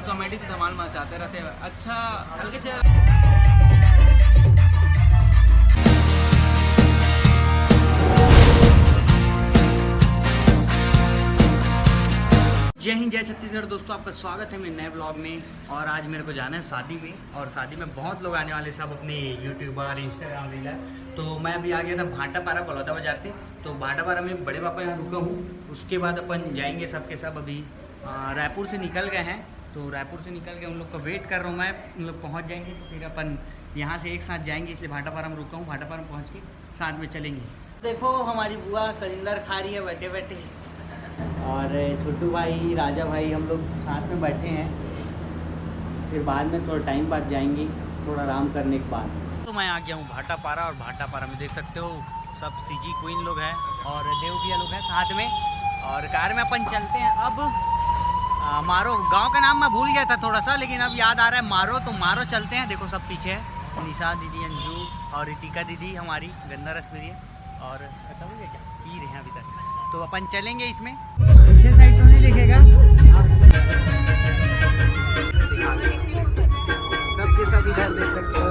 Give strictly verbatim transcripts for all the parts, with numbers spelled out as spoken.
Comedy तो धमाल मचाते रहते हैं। अच्छा, हल्के से। जय हिंद, जय छत्तीसगढ़ दोस्तों, आपका स्वागत है मेरे नए ब्लॉग में। और आज मेरे को जाना है शादी में, और शादी में बहुत लोग आने वाले, सब अपने यूट्यूबर, इंस्टाग्राम रीलर। तो मैं अभी आ गया था भाटापारा बलौदा बाजार से। तो भाटापारा में बड़े पापा यहाँ रुका हूँ, उसके बाद अपन जाएंगे सबके सब। अभी आ, रायपुर से निकल गए हैं, तो रायपुर से निकल के उन लोग को वेट कर रहा हूँ मैं। उन लोग पहुँच जाएंगे तो फिर अपन यहाँ से एक साथ जाएंगे, इसलिए भाटापारा में रुका हूँ। भाटापारा में पहुँच के साथ में चलेंगे। देखो, हमारी बुआ कलिंदर खा रही है बैठे बैठे, और छोटू भाई, राजा भाई, हम लोग साथ में बैठे हैं। फिर बाद में थोड़ा टाइम बाद जाएंगे, थोड़ा आराम करने के बाद। तो मैं आ गया हूँ भाटापारा, और भाटापारा में देख सकते हो सब सीजी क्वीन लोग हैं और देव भैया लोग हैं साथ में। और कार में अपन चलते हैं अब। आ, मारो, गांव का नाम मैं भूल गया था थोड़ा सा, लेकिन अब याद आ रहा है, मारो। तो मारो चलते हैं। देखो, सब पीछे है, निशा दीदी, अंजू और रितिका दीदी हमारी। गंदा रस पी रही है और खत्म हो गया क्या? पी रहे हैं अभी तक। तो अपन चलेंगे इसमें। पीछे साइड तो नहीं देखेगा। सबके सब इधर देख सकते हो।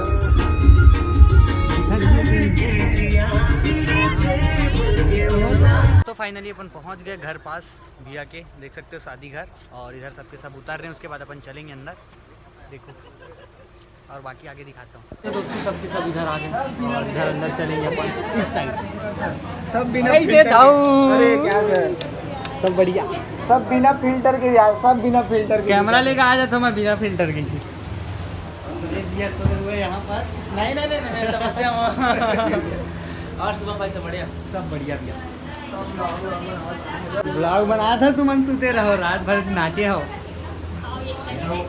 तो फाइनली अपन पहुंच गए घर पास भैया के, देख सकते हो शादी घर। और इधर सबके सब उतर रहे हैं, उसके बाद अपन चलेंगे अंदर। देखो, और बाकी आगे दिखाता हूँ। तो दोस्तों, सबके सब इधर आ गए और इधर अंदर चलेंगे अपन इस साइड। सब बिना कैसे filter के। अरे क्या सर, सब बढ़िया। सब बिना फिल्टर के यार, सब बिना फिल्टर के। कैमरा लेकर आ जाता हूँ मैं बिना फिल्टर के। सुरेश भैया सोए हुए यहाँ पर। नहीं, नहीं, नहीं, नहीं, मैं तपस्या में हूँ। और सुबह भाई से बढ़िया। सब बढ़िया भैया। ब्लॉग बनाया था, तुम अनसुते रहो, रात भर नाचे हो। एंजॉय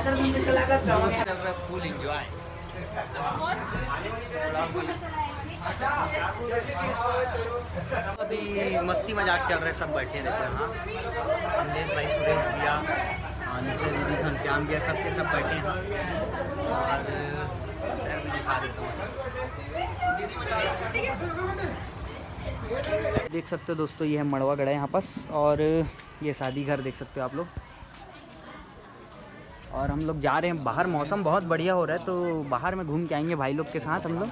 कर, तुम कैसे लगा था? चल रहा है फुल एंजॉय। अभी मस्ती मजाक चल रहे, सब बैठे, देखो यहाँ अमलेश भाई, सुरेश भैया, हाँ, निशा दीदी, घनश्याम भैया, सबके सब बैठे हैं। और इधर भी दिखा देता हूँ। देख सकते हो दोस्तों, ये है मड़वा गड़ा यहाँ पास, और ये शादी घर देख सकते हो आप लोग। और हम लोग जा रहे हैं बाहर, मौसम बहुत बढ़िया हो रहा है, तो बाहर में घूम के आएंगे भाई लोग के साथ हम लोग।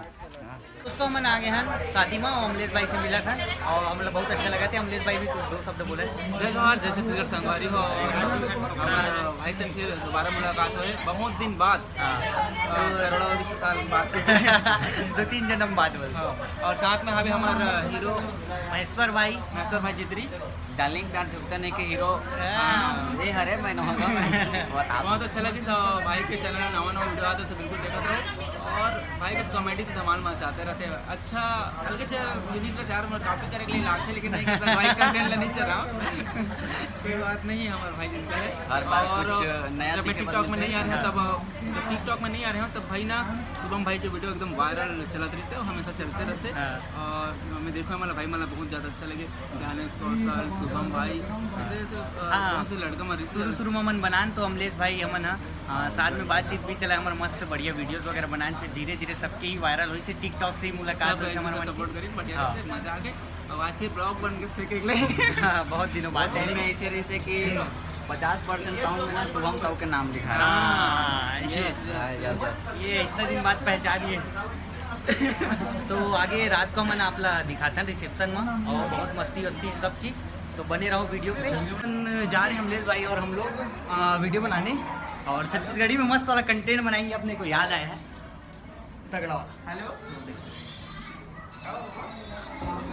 दोस्तों, हम आ गए हैं शादी में, अमलेश भाई से मिला था और हम लोग बहुत अच्छा लगा था। अमलेश भाई भी कुछ दो शब्द बोले। जय जोहार, जय छत्तीसगढ़ संगवारी हो। और हमारे भाई से फिर दोबारा मुलाकात हुई बहुत दिन बाद। हाँ। अ, करोड़ों विश्व साल बाद। दो तीन जन्म बाद बोल। हाँ। और साथ में अभी हमारा हीरो महेश्वर भाई। महेश्वर भाई चित्री। डार्लिंग प्यार झुकता नहीं के हीरो। हाँ। हाँ, ये हरे मैं नहोगा मैं। बता। बहुत अच्छा लगे सब भाई के चैनल में नवा नवा वीडियो आते तो बिल्कुल देखत रहो। और भाई के कॉमेडी तो धमाल मचाते रहते हैं। अच्छा, हल्के से यूनिट में तैयार, मैं कॉपी करे के लिए लागते, लेकिन नहीं, कैसा भाई कंटेंट ला नहीं चल रहा। कोई बात नहीं है, हमारे भाई जिनका है। हर बार और कुछ नया जब मैं सीखे बर TikTok में मिलता नहीं है। आ रहे हैं, हाँ। तब, जब TikTok में नहीं आ रहे हैं, तब भाई ना शुभम भाई के वीडियो एकदम वायरल चलत रही से, हमेशा चलते रहते। हाँ। और मैं देखो, हमारा भाई, मतलब, बहुत ज़्यादा अच्छा लगे। ज्ञानेश कौशल, शुभम भाई, ऐसे, ऐसे, अ, हाँ। कौन से लड़का मर शुरू, शुरू में मन बनान तो अमलेश भाई हमन ह, हाँ, साथ में बातचीत भी चला, हमर मस्त बढ़िया वीडियोस वगैरह बनान, फिर धीरे धीरे सबके ही वायरल होई से, TikTok से ही मुलाकात सब होई से, एक हमर दूसरे मन की। सपोर्ट करी, बढ़िया हाँ। से मजा आ गए। और आज फिर ब्लॉग बन के फेंके के लिए। हाँ, बहुत दिनों बाद। बहुत दिन में ऐसे रही से कि पचास परसेंट साउंड में ना शुभम साहू के नाम लिखा है। हाँ, ये, yes, yes, yes। ये इतना दिन बाद पहचानिए। तो आगे रात को हमन आप ला दिखाते हैं रिसेप्शन में, और बहुत मस्ती वस्ती सब चीज़, तो बने रहो वीडियो पे। अपन जा रहे हैं अमलेश भाई और हम लोग, आ, वीडियो बनाने, और छत्तीसगढ़ी में मस्त वाला कंटेंट बनाएंगे, अपने को याद आया है तगड़ा वाला। हेलो।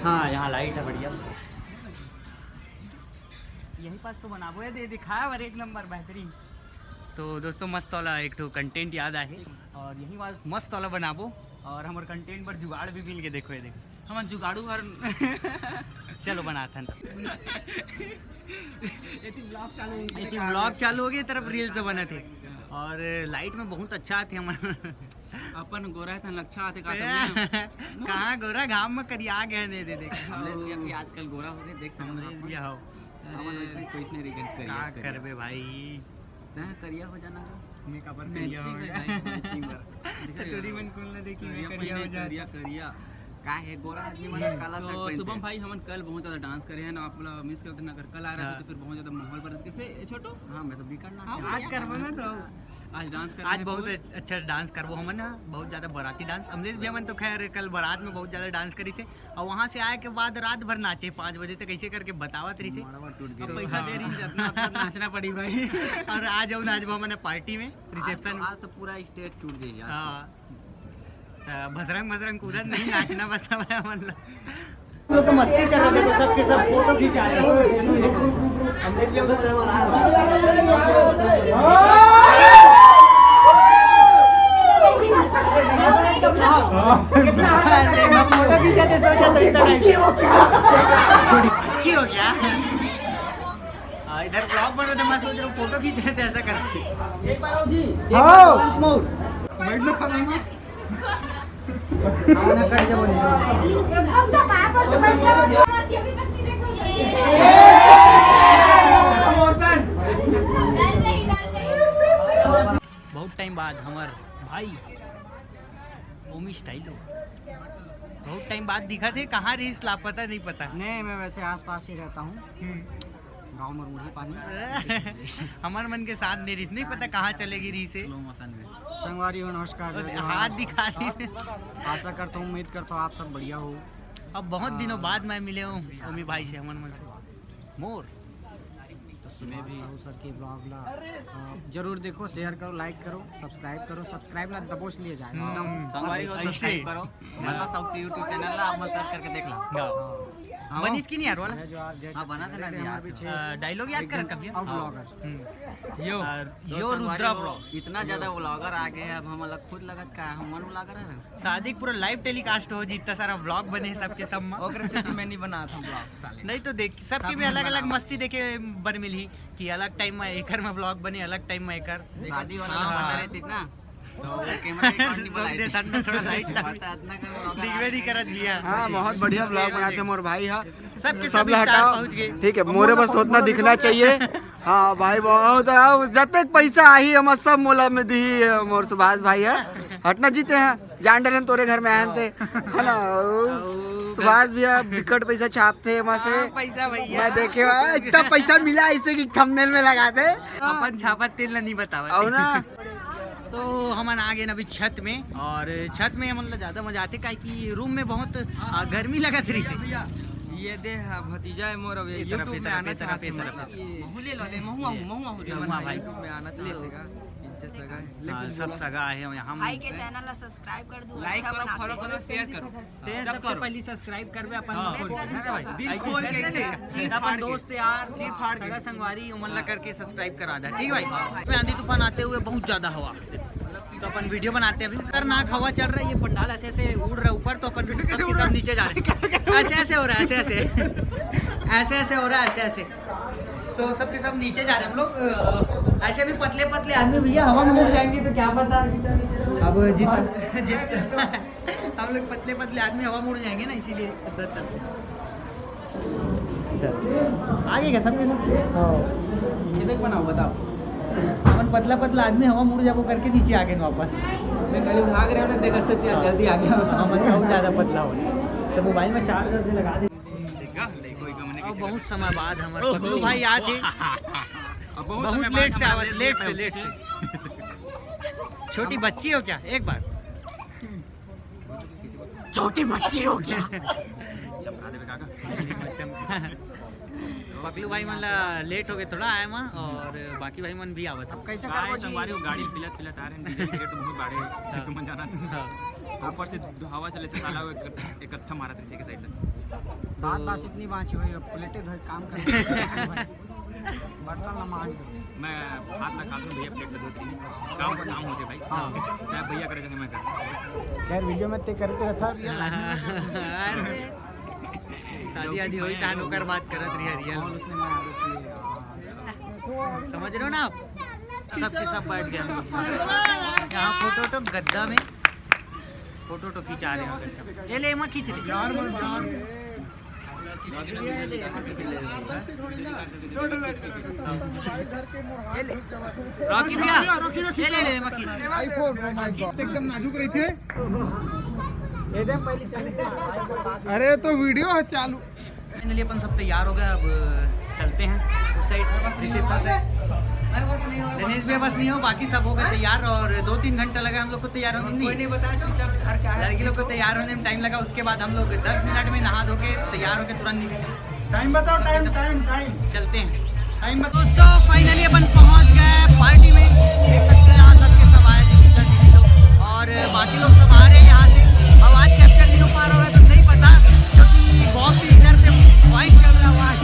हाँ, यहाँ लाइट है बढ़िया। यहीं पास तो बनाबो है, दे दिखाया और एक नंबर बेहतरीन। तो दोस्तों, मस्त वाला एक ठो कंटेंट याद आए, और यहीं पास मस्त वाला बनाबो, और हमारे कंटेंट पर जुगाड़ भी मिल के देखो, ये देखो। हम जुगाड़ू हर चलो बनाथन। एती ब्लॉग चालू हो गया। एती ब्लॉग चालू हो गया, तरफ रील्स बनत है। और लाइट में बहुत अच्छा आते हमारे। अपन गोरा है, तन अच्छा आते का तो। कहाँ गोरा, घाम में करिया गए, दे, दे, दे। हमले भी अभी आजकल गोरा हो गए, देख सकते हैं आप। ये हो। हमन अरे, वैसे कोई नहीं रिग्रेट करिया, का करिया। करबे भाई? तैं करिया हो जाना है। मैं काबर करिया हो गया? भाई, matching बर। कटोरी मन कौन ला देखी, मैं करिया करिया हो नहीं, जा। करिया, करिया। का हे, गोरा आदमी मन काला शर्ट तो पहनथे। शुभम भाई, हमन कल बहुत ज्यादा डांस करे हैं ना, आप लोग मिस करते ना, अगर कल आ रहा हाँ। तो फिर बहुत ज्यादा माहौल बदल। कैसे छोटू? हाँ, मैं तो बिकट नाच हाँ, आज करबो ना तो। आज डांस कर आज बहुत अच्छा डांस करबो हमन ना, बहुत ज्यादा बाराती डांस। अमलेश भी हमन तो खैर कल बारात में बहुत ज्यादा डांस करी से, और वहाँ से आए के बाद रात भर नाचे पाँच बजे तक, ऐसे करके बतावत रही से। मड़वा टूट गया। पैसा दे रही, जितना नाचना पड़ी भाई। और आज हमन आज वो हमन पार्टी में रिसेप्शन। आज तो पूरा स्टेज टूट जाएगा। हाँ। त भसरंग भसरंग कूदत नहीं, नाचना बस हमारा मन ला। हम लोग तो मस्ती चल रहा, देखो सबके सब फोटो खींचा रहे हैं। हम देख लिया उधर। फोटो खींचा थे, सोचा तो इतना टाइम। छोटी बच्ची हो क्या? हाँ, इधर ब्लॉग बन रहा था, मैं सोच रहा हूँ फोटो खींच रहे थे ऐसा करके। एक बार आओ जी, एक हाँ। बार once more। बैठ ना, खड़ा ना। एकदम तो बाप और तो बैठ जाओ। बहुत टाइम बाद हमर भाई ओमी स्टाइलो बहुत टाइम बाद दिखा थे, कहाँ रहीस लापता नहीं पता। नहीं, मैं वैसे आसपास ही रहता हूँ। गाँव में रूढ़ी पानी। हमर मन के साथ नहीं रहीस, नहीं पता कहाँ चले गई रहीस हे। स्लो मोशन में। संगवारी हो, नमस्कार, जय जोहार। हाथ दिखा दी। आशा करता हूँ, उम्मीद करता हूँ आप सब बढ़िया हो। अब बहुत दिनों बाद मैं मिले हूँ ओमी भाई से, हमर मन से। मोर। तो सुभाष साहू सर के ब्लॉग ला, अ, जरूर देखो, शेयर करो, लाइक करो, सब्सक्राइब करो, सब्सक्राइब ला दबोच लिया जाए। एकदम संगवारी हो, ऐसे। सब्सक्राइब करो। मजा साहू के YouTube चैनल ला आप मन सर्च करके देख लो। हाँ। हाँ। बनिस की नहीं यार वाला? जय जोहार, जय हाँ, बना छत्तीसगढ़। देना जैसे यार। हमारे पीछे अ, डायलॉग याद एक करन जन कभी? और हाँ। ब्लॉगर। हम्म। यो। और यो तो संगवारी रुद्रा हो, ब्लॉग। इतना ज्यादा ब्लॉगर आ गए, अब हम अलग खुद लगत का, हम वन ब्लॉगर है। शादी के पूरा लाइव टेलीकास्ट हो जी, इतना सारा ब्लॉग बने सबके सब में। ओकरे से भी मैं नहीं बनात हूँ ब्लॉग साले। नहीं तो देख, सबके सब भी अलग-अलग बनाओ। मस्ती देखे बर मिलही कि अलग टाइम में एकर में ब्लॉग बने, अलग टाइम में एकर। शादी वाला हाँ। ना बता रहे थे ना, तो वो कैमरा रिकॉर्ड नहीं लोग बनाए दे थे। साथ में थोड़ा लाइट बता इतना कर ब्लॉगर दिखवे आ नहीं गए। करत भैया। हाँ, बहुत बढ़िया ब्लॉग बनाते मोर भाई हा। सबके सब सब ला स्टार हटाओ। पहुंच गए। ठीक है, अब मोरे मोला बस तो उतना पकड़ो, दिखना पकड़ो। चाहिए। हाँ भाई, बहुत है, जतेक पैसा आही हम सब मोला में दी है मोर सुभाष भाई है। हटना जीते हैं, जान डरन तोरे घर में आए थे, है ना? ओ, सुभाष भैया बिकट पैसा छापते हैं वहाँ से। हाँ, पैसा भैया। मैं देखे, आ, इतना पैसा मिला इसे कि थंबनेल में लगाते। अपन छापा तेल नहीं बतावा। और ना, तो हमन आ गए अभी छत में, और छत में हमन ला ज्यादा मजा आते, काहे कि रूम में बहुत, आ, गर्मी लगत रही से। भैया, ये दे, हाँ, भतीजा है मोर, अब ये ये तरफ, YouTube ये में तरफ, आना ये तरफ, चाहते ये हैं। तरफ। ये महू ले लो, ले, महू, ये महू, महू, महू, महू, भाई। YouTube में आना चाहते हैं। इज्जत सगा है। हाँ, लेकिन सब बोला सगा है यहाँ। भाई के चैनल ला सब्सक्राइब कर दो, लाइक अच्छा करो, बनाते फॉलो हैं। करो, शेयर करो। ते सब सबसे करो। पहले सब्सक्राइब करबे अपन हाँ। खोल के, है ना भाई? दिल खोल के ऐसे, ऐसे, चीर अपन फाड़ के। दोस्त यार, चीर फाड़ के। सगा संगवारी, उमन ला हाँ। करके सब्सक्राइब करा दे, ठीक है भाई? हाँ। आंधी तूफान आते हुए बहुत ज्यादा हवा, तो अपन वीडियो बनाते हैं अभी। खतरनाक हवा चल रही है, पंडाल ऐसे ऐसे उड़ रहा है ऊपर, तो अपन कैसे, कैसे उड़ रहा है? सब नीचे जा रहे हैं। ऐसे ऐसे हो रहा है, ऐसे ऐसे, ऐसे ऐसे हो रहा है, ऐसे ऐसे। तो सबके सब नीचे जा रहे हैं हम लोग। अ, ऐसे भी पतले पतले आदमी भैया हवा में उड़ जाएंगे तो क्या पता। अब जित जित हम लोग पतले पतले आदमी हवा में उड़ जाएंगे ना, इसीलिए इधर चलते हैं। इधर। आगे क्या सबके सब? हाँ। किधर बनाओ बताओ। अपन पतला पतला आदमी हवा में उड़ जाबो करके नीचे आ गए वापस। मैं कल भाग रहे हो ना, देख सकते हैं, हाँ। जल्दी आ गया। हाँ, मतलब बहुत ज्यादा पतला हो। तो मोबाइल में चार्ज करके लगा दे। अब बहुत समय बाद हमारे पगलू भाई आज ही अब बहुत बहुत समय बाद लेट से हमारा आवा, लेट लेट से, से लेट से। छोटी बच्ची हो क्या? एक बार। छोटी बच्ची हो क्या? चमका देवे काका। पगलू भाई मन ला लेट हो गए थोड़ा आए मा, और बाकी भाई मन भी आवत है। कैसे गाय करबो जी? संगवारी हो, गाड़ी पिलत पिलत आ रहे हैं, डीजल के रेट बहुत बढ़े हैं, हाँ। तुमन जाना। हाँ। ऊपर से हवा चले थे साला, वो इकट्ठा, इकट्ठा मारा थे के साइड से। बात बात इतनी बांची हुई है, प्लेटे धर काम कर। बर्तन ला मांज दो। मैं हाथ ना खा दूं भैया, प्लेट में धो दे। काम का काम हो जाए भाई। हाँ। चाहे भैया करे, चाहे मैं करूं। यार, वीडियो में ते करते रहता, रियल लाइफ में। शादी आदि होई, तान ओकर बात करत रही, रियल। और उसने मैं आगे चाहिए। समझ रहे हो ना आप? सबके सब बैठ गया। यहाँ फोटो तो गद्दा में फोटो तो खिंचा रहे हैं। ये ले, एमा खींच रहे। रॉकी भैया, ये ले, ले, एमा खींच। आईफोन, ओ माय गॉड, एकदम नाजुक रही थे। अरे, तो वीडियो है चालू। फाइनली अपन सब तैयार हो गए, अब चलते हैं उस साइड रिसेप्शन से। दिनेश भैया बस नहीं हो, बाकी सब हो गए तैयार और दो तीन घंटा लगा हम लोग को तैयार होने में। कोई नहीं बताया, चुपचाप घर क्या है। लड़की लोग को तैयार होने में टाइम लगा, उसके बाद हम लोग दस मिनट में नहा धो के तैयार होके तुरंत निकले। टाइम बताओ, टाइम, टाइम, टाइम। चलते हैं। टाइम बताओ। दोस्तों, फाइनली अपन पहुंच गए पार्टी में। देख सकते हैं यहाँ सबके सब आए हैं, जिधर भी लोग। और बाकी लोग सब आ रहे हैं यहाँ से। आवाज कैप्चर नहीं हो पा रहा होगा तो नहीं पता, क्योंकि बॉक्स इधर से वॉइस चल रहा है, आवाज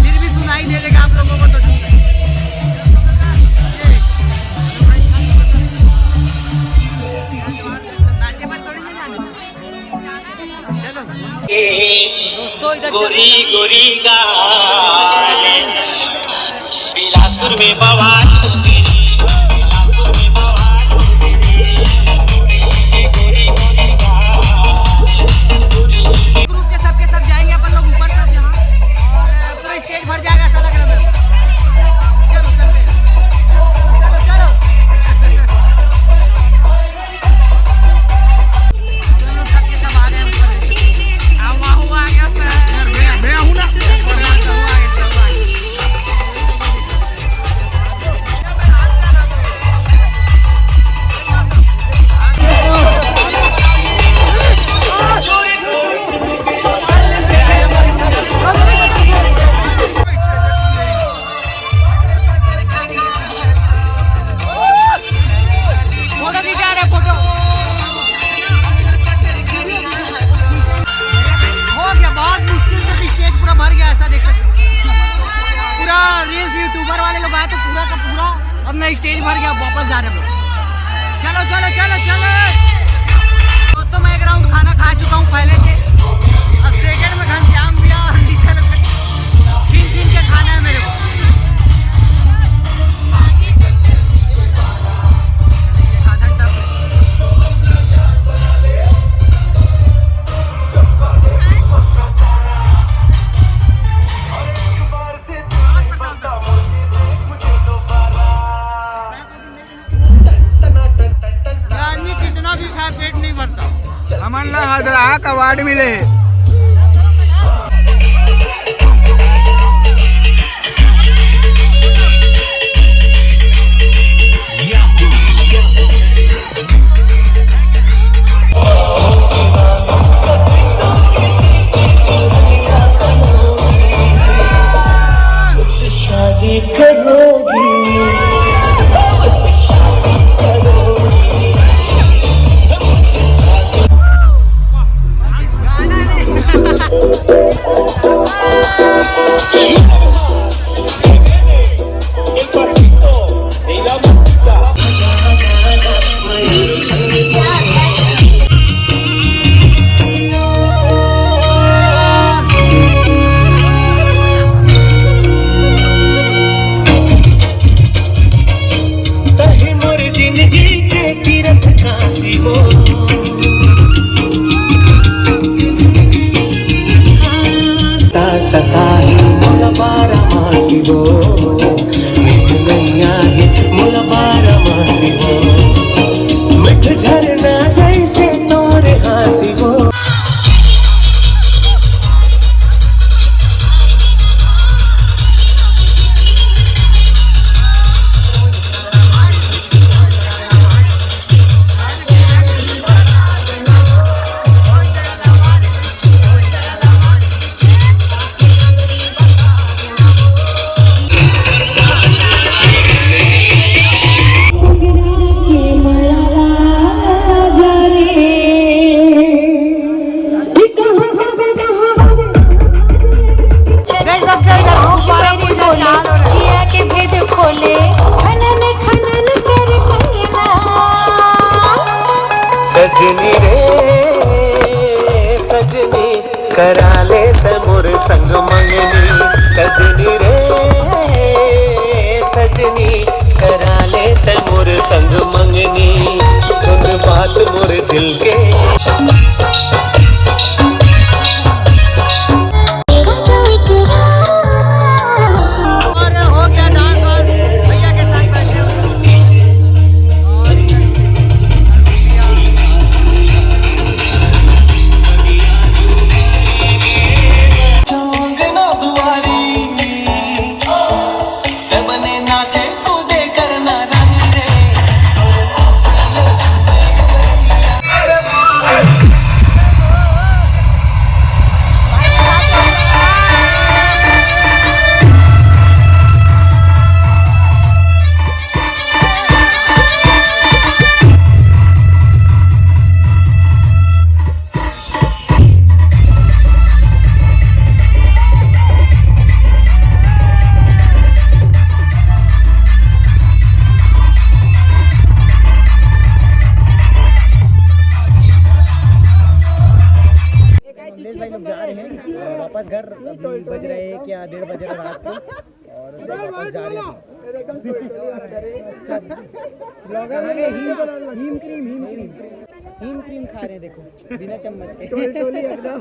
फिर भी सुनाई दे देगा आप लोगों को, तो ठीक है। ये। नाचे पर थोड़ी ना जाने। चलो। दोस्तों, इधर गोरी गोरी गाल, बिलासपुर में बवाल। ग्रुप के सबके सब जाएंगे अपन लोग ऊपर सब यहाँ, और पूरा स्टेज भर जाएगा, ऐसा लग रहा है मेरे को। चलो, चलते हैं। चलो, चलो। चलो, सबके सब आ गए ऊपर। आ, वाह, वाह, आ गया सर। यार, मैं, मैं हूँ ना। फोटो खींचा रहे, फोटो। हो गया, बहुत मुश्किल से स्टेज पूरा भर गया, ऐसा देख सकते हो। पूरा रील्स यूट्यूबर वाले लोग आए तो पूरा का पूरा अपना स्टेज भर गया, वापस जा रहे हैं हम लोग। चलो, चलो, चलो, चलो। दोस्तों, मैं एक राउंड खाना खा चुका हूँ पहले से। अब सेकंड में घनश्याम भैया, छीन छीन के खाना है मेरे को। ये आदमी कितना भी खाए, पेट नहीं भरता। हमन ला हदराक अवार्ड मिले हे। शादी करोगी, शादी करोगी। तही मोर जिंदगी के तीरथ काशी हो। ता सताही मोला बारा मासी हो, मिठ नैया हे मोला बारा मासी हो, मिठ झरना जैसे तोर हाँसी हो। सजनी रे सजनी, करा ले ते मोर संग मंगनी। सजनी रे सजनी, करा ले ते मोर संग मंगनी। सुन बात मोर दिल के। और हो गया डांस वांस भैया के साथ बैठे हुए। बज रहे हैं क्या, डेढ़ बज रहे रात को, और सब वापस जा रहे हैं। अच्छा, vlogger है, हीम, हीम क्रीम, हीम क्रीम, हीम क्रीम खा रहे हैं, देखो, बिना चम्मच के। टोल टोली एकदम।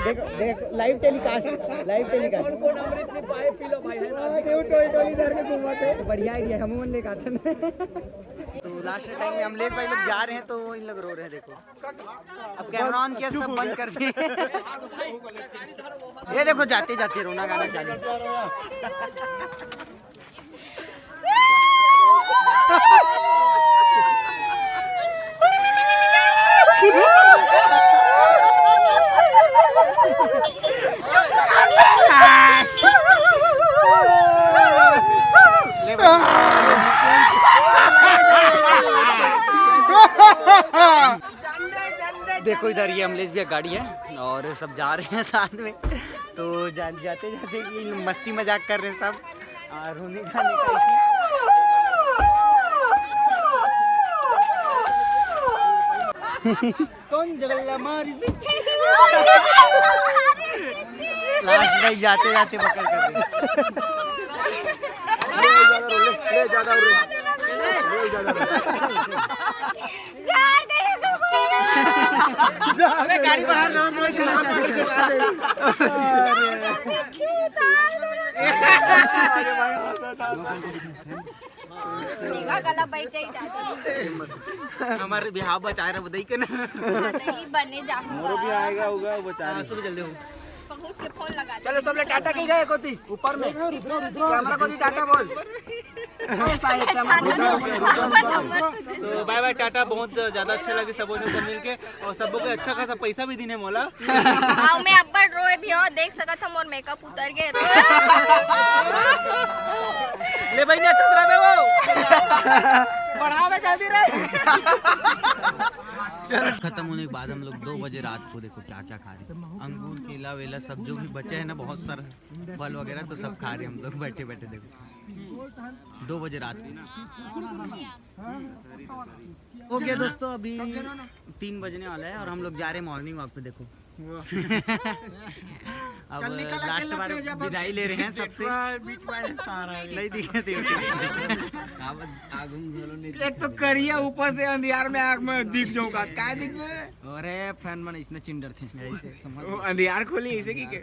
देखो, देखो, live telecast, live telecast। कौन कौन अमृत नहीं पाए, पी लो भाई, है ना? हाँ, देखो, टोल टोली धर के घुमाते हैं। बढ़िया idea, हम लेके आते हैं। तो last time में अमलेश भाई लोग जा रहे हैं, तो इन लोग रो रहे हैं, देखो। अब camera on किया, सब बंद कर दिए। ये देखो, जाते जाते रोना गाना चालू। देखो इधर, ये अमलेश भैया गाड़ी है और सब जा रहे हैं साथ में। तो जा, जाते जाते ये मस्ती मजाक कर रहे हैं सब। और रोने गाने का इसी कौन जगल्ला मारी बिच्छी। Last में जाते जाते पकड़ कर दे। ले ज्यादा रो, ले, ले ज्यादा रो, ले ज्यादा रो। अबे गाड़ी बाहर रहो, चलो, चलो, चलो, चलो। देखा, गला बैठ जाई जाता। हमारे बिहाव बचाए रहे, बताई के ना। हाँ, नहीं, बने जा। मोरो भी आएगा, होगा, बचा हाँ, रही। सुबह जल्दी हो। पहुंच के फोन लगा दे। चलो, सब ले टाटा की गए कोती, ऊपर में। कैमरा कोती टाटा बोल। ऐसा है, कैमरा कोती टाटा बोल। तो बाय बाय, टाटा। बहुत ज्यादा अच्छा लगे सबों से मिलके, और सबों को अच्छा खासा पैसा भी दीने मोला। आओ, मैं अब्बड़ रोए भी हो, देख सकत हम, मोर मेकअप उतर गए, रोए। ले भाई, नहीं अच्छा से रहे वो। बढ़ावे जल्दी रे। खत्म होने के बाद हम लोग दो बजे रात को, देखो क्या क्या खा रहे हैं, अंगूर, केला वेला, सब जो भी बचे हैं ना, बहुत सारा फल वगैरह, तो सब खा रहे हैं हम लोग बैठे बैठे। देखो, दो बजे रात को। ओके दोस्तों, अभी तीन बजने वाला है और हम लोग जा रहे हैं morning walk पे। देखो, अब last बार विदाई ले रहे हैं सबसे। नहीं दिखे थे। एक तो करिया, ऊपर से अंधियार में आँख में दिख जाऊंगा, काय दिख में? अरे fan मन इसने चिंडर थे। वो अंधियार खोली ऐसे की के?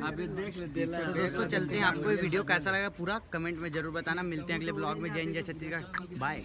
अभी देख ले, देख ले। तो दोस्तों, चलते हैं। आपको ये video कैसा लगा, पूरा comment में जरूर बताना। मिलते हैं अगले vlog में। जय हिंद, जय छत्तीसगढ़, bye।